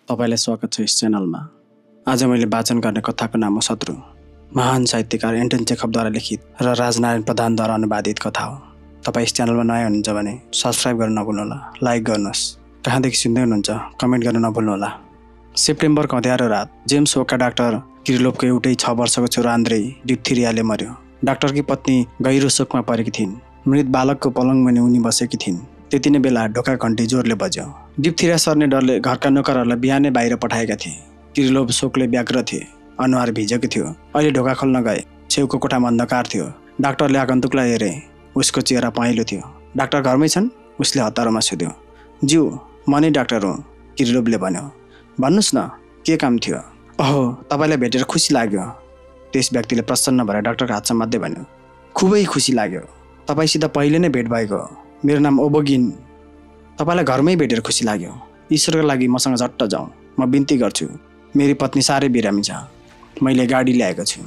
तपाईलाई स्वागत छ यस च्यानलमा। आज मैले वाचन गर्ने कथाको नाम हो शत्रु। महान साहित्यकार एन्टन चेखवद्वारा लिखित र राजनारायण प्रधानद्वारा अनुवादित कथा हो। तपाईँ यस च्यानलमा नयाँ हुनुहुन्छ भने सब्स्क्राइब गर्न नभुल्नुहोला, लाइक गर्नुहोस्, कहाँदेखि सुन्दै हुनुहुन्छ कमेन्ट गर्न नभुल्नुहोला। सेप्टेम्बरको अँध्यारो रात जेम्स वोका डाक्टर किरिलोभको एउटै 6 वर्षको छोरो आन्द्रे डिप्थेरियाले मर्यो। डाक्टरकी पत्नी गहिरो शोकमा परेकी थिइन्। मृत बालकको पलङमुनि उनी बसेकी थिइन्। त्यति नै बेला ढोका घन्टी जोरले बज्यो। डिप्थेरिया सर्ने डरले घरका नोकरहरूलाई बिहानै बाहिर पठाएका थिए। किरिलोभ शोकले व्याग्र थिए, अनुहार भिजेको थियो। अहिले ढोका खोल्न गए, छेउको कोठामा अन्धकार थियो। डाक्टरले आगन्तुकलाई हेरे, उसको चेहरा पहेँलो थियो। डाक्टर घरमै छन्? उसले हतारमा सोध्यो। ज्यू, म नै डाक्टर हुँ, किरिलोभले भन्यो। भन्नुहोस् न, के काम थियो? ओहो, तपाईँलाई भेटेर खुसी लाग्यो, त्यस व्यक्तिले प्रसन्न भएर डाक्टरको हात समात्दै भन्यो। खुबै खुसी लाग्यो, तपाईँसित पहिले नै भेट भएको। मेरो नाम ओबोगिन। तपाईँलाई घरमै भेटेर खुसी लाग्यो। ईश्वरको लागि मसँग झट्ट जाउँ, म बिन्ती गर्छु। मेरी पत्नी साह्रै बिरामी छ, मैले गाडी ल्याएको छु।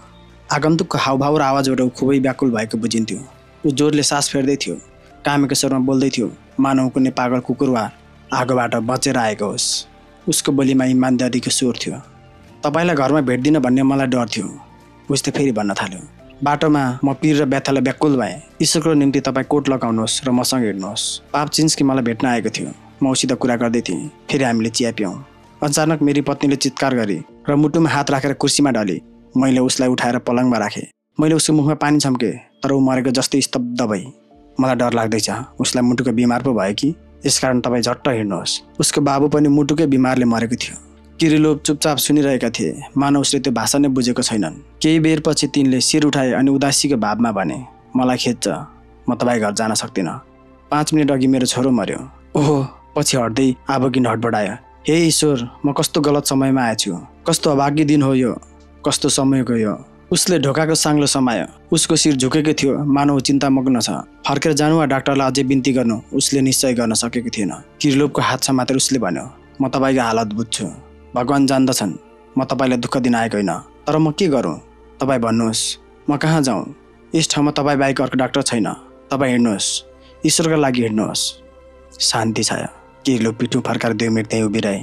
आगन्तुकको हावभाव र आवाजबाट ऊ खुबै व्याकुल भएको बुझिन्थ्यो। ऊ जोरले सास फेर्दै थियो, कामेको स्वरमा बोल्दै थियो, मानव कुनै पागल कुकुर वा आगोबाट बचेर आएको होस्। उसको बोलीमा इमान्दारीको स्वर थियो। तपाईँलाई घरमा भेट्दिन भन्ने मलाई डर थियो, उसले फेरि भन्न थाल्यो। बाटोमा म पीर र व्यथालाई व्याकुल भएँ। ईश्वरको निम्ति तपाईँ कोट लगाउनुहोस् र मसँग हिँड्नुहोस्। पाप चिन्स्की मलाई भेट्न आएको थियो। म उसित कुरा गर्दै थिएँ, फेरि हामीले चिया पियौँ। अचानक मेरी पत्नीले चित्कार गरी र मुटुमा हात राखेर कुर्सीमा ढली। मैले उसलाई उठाएर पलङमा राखेँ। मैले उसको मुखमा पानी छम्केँ, तर ऊ मरेको जस्तै स्तब्ध भई। मलाई डर लाग्दैछ, उसलाई मुटुको बिमार पो भयो कि? यसकारण तपाईँ झट्ट हिँड्नुहोस्। उसको बाबु पनि मुटुकै बिमारले मरेको थियो। किरिलोभ चुपचाप सुनिरहेका थिए, मानव उसले त्यो भाषा नै बुझेको छैनन्। केही बेरपछि तिनले शिर उठाए अनि उदासीको भावमा भने, मलाई खेद छ, म तपाईँ घर जान सक्दिनँ। 5 मिनट अघि मेरो छोरो मर्यो। ओहो, पछि हट्दै आबोगिन हटबडायो। हे ईश्वर, म कस्तो गलत समयमा आएछु। कस्तो अभाग्य दिन हो यो, कस्तो समय गयो। उसले ढोकाको साङ्लो समायो। उसको शिर झुकेको थियो, मानव चिन्तामग्न छ। फर्केर जानु वा डाक्टरलाई अझै बिन्ती गर्नु उसले निश्चय गर्न सकेको थिएन। किरिलोभको हात समातेर उसले भन्यो, म तपाईँको हालत बुझ्छु। भगवान जान्दछन्, म तपाईँलाई दुःख दिन आएको होइन, तर म के गरौँ? तपाईँ भन्नुहोस्, म कहाँ जाउँ? यस ठाउँमा तपाईँ बाहेक अर्को डाक्टर छैन। तपाईँ हिँड्नुहोस्, ईश्वरका लागि हिँड्नुहोस्। शान्ति छायो। किरिलोभ पिठो फर्काएर 2 मिनट त्यहीँ उभिरहे।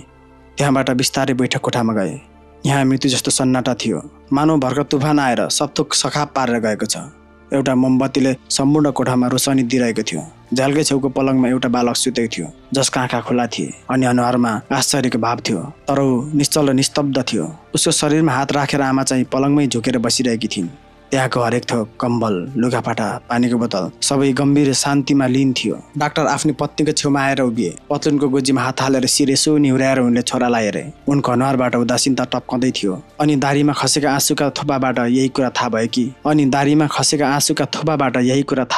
त्यहाँबाट बिस्तारै बैठक कोठामा गए। यहाँ मृत्यु जस्तो सन्नाटा थियो। मानव भर्खर तुफान आएर सबथोक सखाप पारेर गएको छ। एउटा मोमबत्तीले सम्पूर्ण कोठामा रोशनी दिइरहेको थियो। झ्यालकै छेउको पलङमा एउटा बालक सुतेको थियो, जसका आँखा खुला थिए अनि अनुहारमा आश्चर्यको भाव थियो, तर ऊ निश्चल र निस्तब्ध थियो। उसको शरीरमा हात राखेर आमा चाहिँ पलङमै झुकेर बसिरहेकी थिइन्। त्यहाँको हरेक थोक, कम्बल, लुगाफाटा, पानीको बोतल सबै गम्भीर शान्तिमा लीन थियो। डाक्टर आफ्नो पत्नीको छेउमा आएर उभिए। पत्लुनको गोजीमा हात हालेर शिर यसो निहुर्याएर उनले छोरालाई हेरे। उनको अनुहारबाट उदासीनता टप्कँदै थियो। अनि दारीमा खसेका आँसुका थोपाबाट यही कुरा थाहा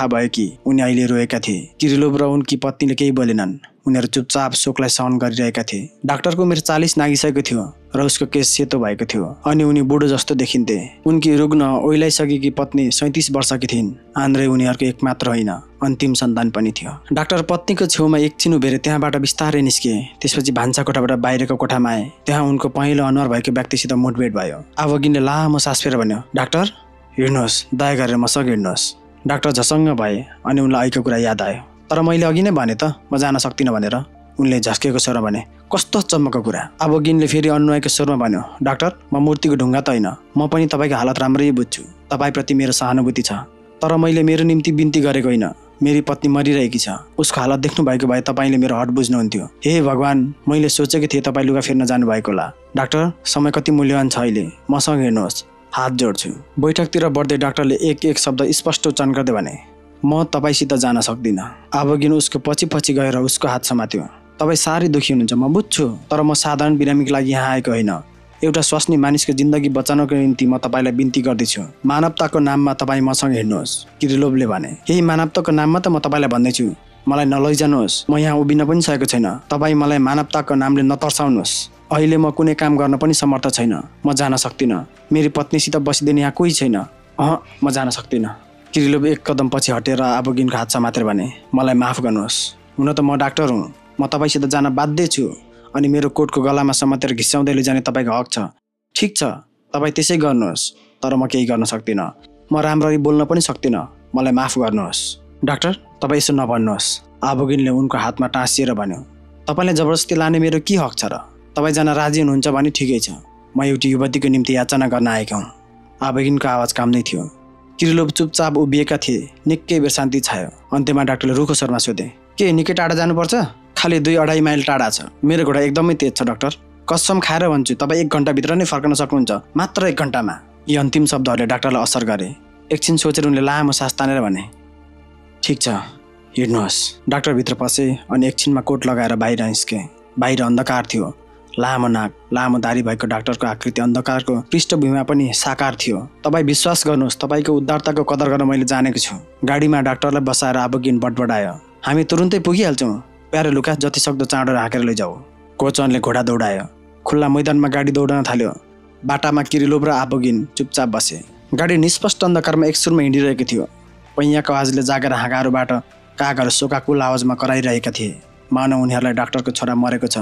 भयो कि उनी अहिले रोएका थिए। किरिलोभ र उनकी पत्नीले केही बोलेनन्। उनीहरू चुपचाप शोकलाई सहन गरिरहेका थिए। डाक्टरको उमेर 40 नागिसकेको थियो र उसको केस सेतो भएको थियो अनि उनी बुढो जस्तो देखिन्थे। उनकी रुग्ण ओइलाइसकेकी पत्नी 37 वर्षकी थिइन्। आन्द्रे उनीहरूको एकमात्र होइन, अन्तिम सन्तान पनि थियो। डाक्टर पत्नीको छेउमा एकछिन उभिएर त्यहाँबाट बिस्तारै निस्के। त्यसपछि भान्सा कोठाबाट बाहिरको कोठामा आए। त्यहाँ उनको पहेँलो अनुहार भएको व्यक्तिसित मुठभेड भयो। आबोगिनले लामो सास फेरेर भन्यो, डाक्टर हिँड्नुहोस्, दया गरेर मसँग हिँड्नुहोस्। डाक्टर झसङ्ग भए अनि उनलाई अहिलेको कुरा याद आयो। तर मैले अघि नै भने त म जान सक्दिनँ भनेर, उनले झस्केको स्वरमा भने। कस्तो चम्मको कुरा। आबोगिनले फेरि अनुनयको स्वरमा भन्यो, डाक्टर म मूर्तिको ढुङ्गा त होइन, म पनि तपाईँको हालत राम्रै बुझ्छु। तपाईँप्रति मेरो सहानुभूति छ, तर मैले मेरो निम्ति बिन्ती गरेको होइन। मेरी पत्नी मरिरहेकी छ, उसको हालत देख्नु भएको भए तपाईँले मेरो हट बुझ्नुहुन्थ्यो। हे भगवान, मैले सोचेको थिएँ तपाईँ लुगा फेर्न जानुभएको होला। डाक्टर, समय कति मूल्यवान छ अहिले, मसँग हिँड्नुहोस्, हात जोड्छु। बैठकतिर बढ्दै डाक्टरले एक शब्द स्पष्ट उच्चारण गर्दै भने, म तपाईँसित जान सक्दिनँ। आबोगिन उसको पछि गएर उसको हात समात्यो। तपाईँ साह्रै दुःखी हुनुहुन्छ, म बुझ्छु, तर म साधारण बिरामीको लागि यहाँ आएको होइन। एउटा स्वास्नी मानिसको जिन्दगी बचाउनको निम्ति म तपाईँलाई बिन्ती गर्दैछु। मानवताको नाममा तपाईँ मसँग हिँड्नुहोस्, किरिलोभले भने। यही मानवताको नाममा त म तपाईँलाई भन्दैछु, मलाई नलैजानुहोस्। म यहाँ उभिन पनि सकेको छैन। तपाईँ मलाई मानवताको नामले नतर्साउनुहोस्। अहिले म कुनै काम गर्न पनि समर्थ छैन। म जान सक्दिनँ। मेरी पत्नीसित बसिदिने यहाँ कोही छैन। म जान सक्दिनँ। किरिलोभ एक कदम पछि हटेर आबोगिनको हात समातेर भने, मलाई माफ गर्नुहोस्। हुन त म डाक्टर हुँ, म तपाईँसित जान बाध्य छु। अनि मेरो कोटको गलामा समातेर घिस्याउँदै लैजाने तपाईँको हक छ। ठिक छ, तपाईँ त्यसै गर्नुहोस्, तर म केही गर्न सक्दिनँ। म राम्ररी बोल्न पनि सक्दिनँ, मलाई माफ गर्नुहोस्। डाक्टर, तपाईँ यसो नभन्नुहोस्, आबोगिनले उनको हातमा टाँसिएर भन्यो। तपाईँलाई जबरजस्ती लाने मेरो के हक छ र? तपाईँ जान राजी हुनुहुन्छ भने ठिकै छ, म एउटी युवतीको निम्ति याचना गर्न आएका हुँ। आबेगिनको आवाज काम्दै थियो। किरिलोभ चुपचाप उभिएका थिए। निकै बेर शान्ति छायो। अन्त्यमा डाक्टरले रुखो स्वरमा सोधे, के निकै टाढा जानुपर्छ? खालि 2-2.5 माइल टाढा छ। मेरो घोडा एकदमै तेज छ डाक्टर, कसम खाएर भन्छु तपाईँ 1 घन्टाभित्र नै फर्कन सक्नुहुन्छ, मात्र 1 घन्टामा। यी अन्तिम शब्दहरूले डाक्टरलाई असर गरे। एकछिन सोचेर उनले लामो सास तानेर भने, ठिक छ, हिँड्नुहोस्। डाक्टर भित्र पसे अनि एकछिनमा कोट लगाएर बाहिर निस्के। बाहिर अन्धकार थियो। लामो नाक, लामो दारी भएको डाक्टरको आकृति अन्धकारको पृष्ठभूमिमा पनि साकार थियो। तपाईँ विश्वास गर्नुहोस्, तपाईँको उदारताको कदर गर्न मैले जानेको छु। गाडीमा डाक्टरलाई बसाएर आबोगिन बडबडायो, हामी तुरुन्तै पुगिहाल्छौँ। प्यारो लुका, जति सक्दो चाँडो हाँकेर लैजाऊ। कोचनले घोडा दौडायो। खुल्ला मैदानमा गाडी दौडन थाल्यो। बाटामा किरिलोभ र आबोगिन चुपचाप बसे। गाडी निस्पष्ट अन्धकारमा एकसुरमा हिँडिरहेको थियो। पैयाको आवाजले जागेर हाँगाहरूबाट कागहरू शोकाकुल आवाजमा कराइरहेका थिए, मानव उनीहरूलाई डाक्टरको छोरा मरेको छ।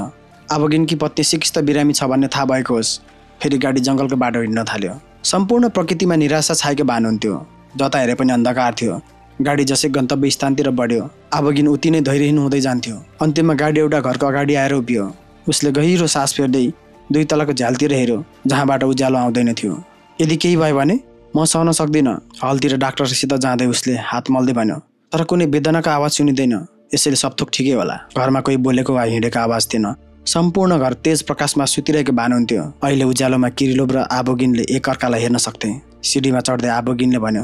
आबोगिनकी पत्नी सिकिस्त बिरामी छ भन्ने थाहा भएको होस्। फेरि गाडी जङ्गलको बाटो हिँड्न थाल्यो। सम्पूर्ण प्रकृतिमा निराशा छाएको भान हुन्थ्यो। जता हेरे पनि अन्धकार थियो। गाडी जसै गन्तव्य स्थानतिर बढ्यो, आबोगिन उति नै धैर्यहीन हुँदै जान्थ्यो। अन्त्यमा गाडी एउटा घरको अगाडि आएर उभियो। उसले गहिरो सास फेर्दै 2 तलाको झ्यालतिर हेऱ्यो, जहाँबाट उज्यालो आउँदैन थियो। यदि केही भयो भने म सहन सक्दिनँ। हलतिर डाक्टरसित जाँदै उसले हात मल्दै भन्यो, तर कुनै वेदनाको आवाज सुनिँदैन, यसैले सब थोक ठिकै होला। घरमा कोही बोलेको वा हिँडेको आवाज थिएन। सम्पूर्ण घर तेज प्रकाशमा सुतिरहेको भान हुन्थ्यो। अहिले उज्यालोमा किरिलोभ र आबोगिनले एकअर्कालाई हेर्न सक्थे। सिडीमा चढ्दै आबोगिनले भन्यो,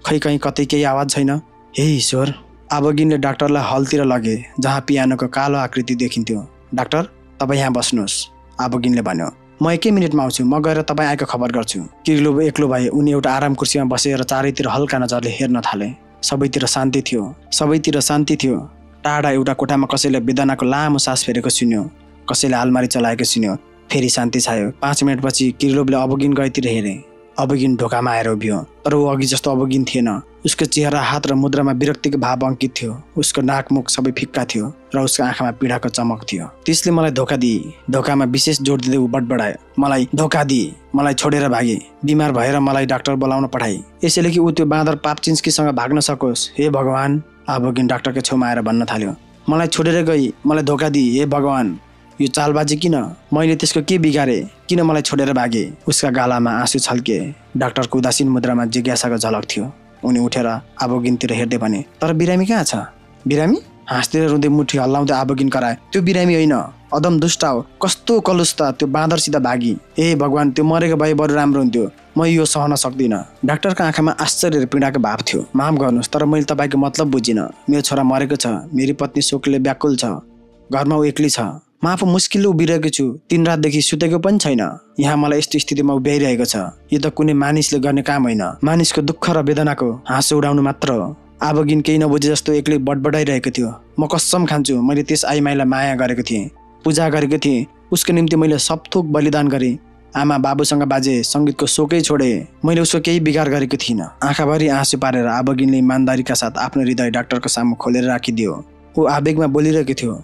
खै कहीँ कतै केही आवाज छैन? हे ईश्वर। आबोगिनले डाक्टरलाई हलतिर लगे, जहाँ पियानोको कालो आकृति देखिन्थ्यो। डाक्टर, तपाईँ यहाँ बस्नुहोस्, आबोगिनले भन्यो। म 1 मिनेटमा आउँछु, म गएर तपाईँ आएको खबर गर्छु। किरिलोभ एक्लो भए। उनी एउटा आराम कुर्सीमा बसेर चारैतिर हल्का नजरले हेर्न थाले। सबैतिर शान्ति थियो। सबैतिर शान्ति थियो। टाढा एउटा कोठामा कसैले वेदनाको लामो सास फेरेको सुन्यो। कसैले आलमारी चलाएको सुन्यो। फेरि शान्ति छायो। 5 मिनटपछि किरिलोभले अबोगिन गएतिर हेरे। अबोगिन ढोकामा आएर उभियो, तर ऊ अघि जस्तो अबोगिन थिएन। उसको चेहरा, हात र मुद्रामा विरक्तिको भाव अंकित थियो। उसको नाक मुख सबै फिक्का थियो र उसको आँखामा पीडाको चमक थियो। त्यसले मलाई धोका दिए। धोकामा विशेष जोड दिँदै ऊ बडबडायो, मलाई धोका दिए, मलाई छोडेर भागे, बिमार भएर मलाई डाक्टर बोलाउन पठाए, यसैले कि ऊ त्यो बाँदर पापचिन्स्कीसँग भाग्न सकोस्। हे भगवान, आबोगिन डाक्टरको छेउमा आएर भन्न थाल्यो, मलाई छोडेर गई, मलाई धोका दिए। हे भगवान, यो चालबाजी किन? मैले त्यसको के बिगारे? किन मलाई छोडेर भागे? उसका गालामा आँसु छल्के। डाक्टरको उदासीन मुद्रामा जिज्ञासाको झलक थियो। उनी उठेर आबोगिनतिर हेर्दै भने, तर बिरामी कहाँ छ? बिरामी? हाँस्दै रुँदै मुठी हल्लाउँदै आबोगिन कराए, त्यो बिरामी होइन, अदम दुष्ट हो। कस्तो कलुस्ता, त्यो बाँदरसित भागी। ए भगवान, त्यो मरेको भए बरु राम्रो हुन्थ्यो। म यो सहन सक्दिनँ। डाक्टरको आँखामा आश्चर्य र पीडाको भाव थियो। माफ गर्नुहोस्, तर मैले तपाईँको मतलब बुझिनँ। मेरो छोरा मरेको छ। मेरी पत्नी शोकले व्याकुल छ। घरमा ऊ एक्लै छ। म आफू मुस्किलले उभिरहेको छु। 3 रातदेखि सुतेको पनि छैन। यहाँ मलाई यस्तो स्थितिमा उभ्याइरहेको छ। यो त कुनै मानिसले गर्ने काम होइन। मानिसको दुःख र वेदनाको हाँसो उडाउनु मात्र हो। आबोगिन केही नबुझे जस्तो एक्लै बडबडाइरहेको थियो। म कसम खान्छु, मैले त्यस आइमाईलाई माया गरेको थिएँ, पूजा गरेको थिएँ। उसको निम्ति मैले सबथोक बलिदान गरेँ। आमा बाबुसँग बाजे सङ्गीतको शोकै छोडे। मैले उसको केही बिगार गरेको थिइनँ। आँखाभरि आँसु पारेर आबोगिनले इमान्दारीका साथ आफ्नो हृदय डाक्टरको सामु खोलेर राखिदियो। ऊ आवेगमा बोलिरहेको थियो।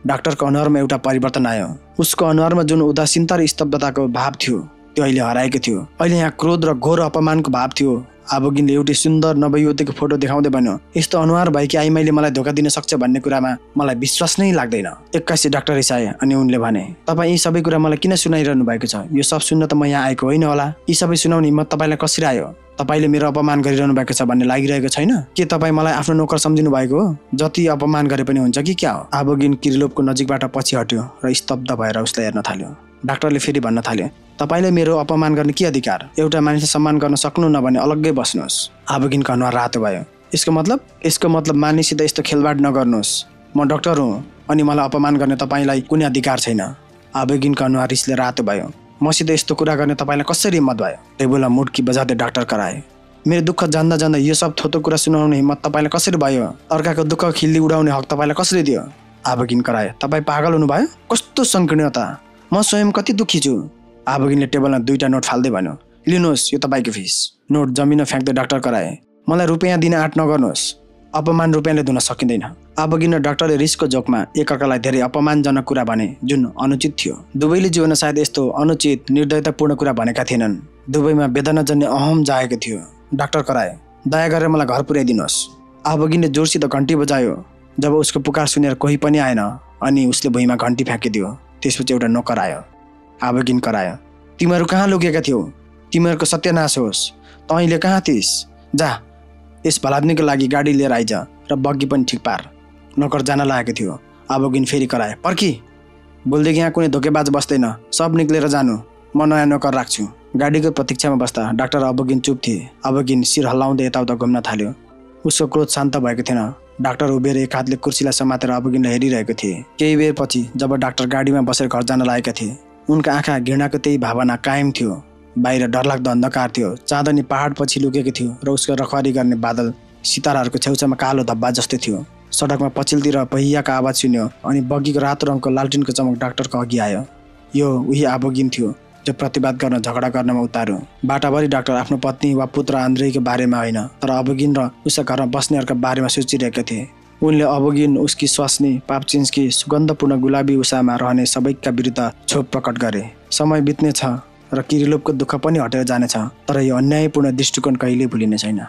डाक्टरको अनुहारमा एउटा परिवर्तन आयो। उसको अनुहारमा जुन उदासीनता र स्तब्धताको भाव थियो, त्यो अहिले हराएको थियो। अहिले यहाँ क्रोध र घोर अपमानको भाव थियो। आबोगिनले एउटी सुन्दर नवयुवतीको फोटो देखाउँदै भन्यो, यस्तो अनुहार भएकी आइमाईले मलाई धोका दिन सक्छ भन्ने कुरामा मलाई विश्वास नै लाग्दैन। 81 डाक्टर रिसाए अनि उनले भने, तपाईँ यी सबै कुरा मलाई किन सुनाइरहनु भएको छ? यो सब सुन्न त म यहाँ आएको होइन होला। यी सबै सुनाउने हिम्मत तपाईँलाई कसरी आयो? तपाईँले मेरो अपमान गरिरहनु भएको छ भन्ने लागिरहेको छैन? के तपाईँ मलाई आफ्नो नोकर सम्झिनु भएको हो? जति अपमान गरे पनि हुन्छ कि क्या हो? आबोगिन किरिलोभको नजिकबाट पछि हट्यो र स्तब्ध भएर उसलाई हेर्न थाल्यो। डाक्टरले फेरि भन्न थाल्यो, तपाईँले मेरो अपमान गर्ने के अधिकार? एउटा मानिसले सम्मान गर्न सक्नुहुन्न भने अलग्गै बस्नुहोस्। आबोगिनको अनुहार रातो भयो। यसको मतलब मानिससित यस्तो खेलबाड नगर्नुहोस्। म डाक्टर हुँ अनि मलाई अपमान गर्ने तपाईँलाई कुनै अधिकार छैन। आबोगिनको अनुहार रिसले रातो भयो। मसित यस्तो कुरा गर्ने तपाईँलाई कसरी हिम्मत भयो? टेबुलमा मुड्की बजाउँदै डाक्टर कराए, मेरो दुःख जान्दा जान्दा यो सब थोतो कुरा सुनाउने हिम्मत तपाईँलाई कसरी भयो? अर्काको दुःख खिल्ली उडाउने हक तपाईँलाई कसरी दियो? आबोगिन कराए, तपाईँ पागल हुनुभयो? कस्तो सङ्कीर्णता! म स्वयं कति दुःखी छु। आबोगिनले टेबलमा 2टा नोट फाल्दै भन्यो, लिनुहोस्, यो तपाईँको फिस। नोट जमिनमा फ्याँक्दै डाक्टर कराए, मलाई रुपियाँ दिन आँट नगर्नुहोस्। अपमान रुपियाँले धुन सकिँदैन। आबोगिन र डाक्टरले रिसको जोकमा एकअर्कालाई धेरै अपमानजनक कुरा भने, जुन अनुचित थियो। दुवैले जीवनमा सायद यस्तो अनुचित निर्दयतापूर्ण कुरा भनेका थिएनन्। दुवैमा वेदनाजन्य अहम जागेको थियो। डाक्टर कराए, दया गरेर मलाई घर पुर्याइदिनुहोस्। आबोगिनले जोरसित घन्टी बजायो। जब उसको पुकार सुनेर कोही पनि आएन अनि उसले भुइँमा घन्टी फ्याँकिदियो। त्यसपछि एउटा नोकर आयो, आबोगिन करायो, तिमीहरू कहाँ लुकेका थियौ? तिमीहरूको सत्यानाश होस्। त अहिले कहाँ थिइस्? जा, यस भलाद्मीको लागि गाडी लिएर आइज र बग्गी पनि ठिक पार। नोकर जान लागेको थियो। आबोगिन फेरि करायो, पर्खी, बोल्दै यहाँ कुनै धोकेबाज बस्दैन, सब निक्लेर जानु, म नयाँ नोकर राख्छु। गाडीको प्रतीक्षामा बस्दा डाक्टर अबोगिन चुप थिए। अबोगिन शिर हल्लाउँदै यताउता घुम्न थाल्यो। उसको क्रोध शान्त भएको थिएन। डाक्टर उभिएर एक हातले कुर्सीलाई समातेर अबोगिनलाई हेरिरहेको थिए। केही बेर पछि जब डाक्टर गाडीमा बसेर घर जान लागेका थिए, उनका आँखा घृणाको त्यही भावना कायम थियो। बाहिर डरलाग्दो अन्धकार थियो। चाँदनी पहाड पछि लुकेको थियो र उसको रखवारी गर्ने बादल सिताराहरूको छेउछाउमा कालो धब्बा जस्तै थियो। सडकमा पछिल्तिर पहियाको आवाज सुन्यो अनि बग्गीको रातो रङको लालटिनको चमक डाक्टरको अघि आयो। यो उही आबोगिन थियो जो प्रतिवाद गर्न झगडा गर्नमा उतार्यो। बाटाभरि डाक्टर आफ्नो पत्नी वा पुत्र आन्द्रेको बारेमा होइन, तर अबोगिन र उसका घरमा बस्नेहरूका बारेमा सोचिरहेका थिए। उनले अबोगिन, उसकी स्वास्नी, पापचिन्सकी सुगन्धपूर्ण गुलाबी उषामा रहने सबैका विरुद्ध क्षोभ प्रकट गरे। समय बित्नेछ र किरिलोभको दुःख पनि हटेर जानेछ, तर यो अन्यायपूर्ण दृष्टिकोण कहिल्यै भुलिने छैन।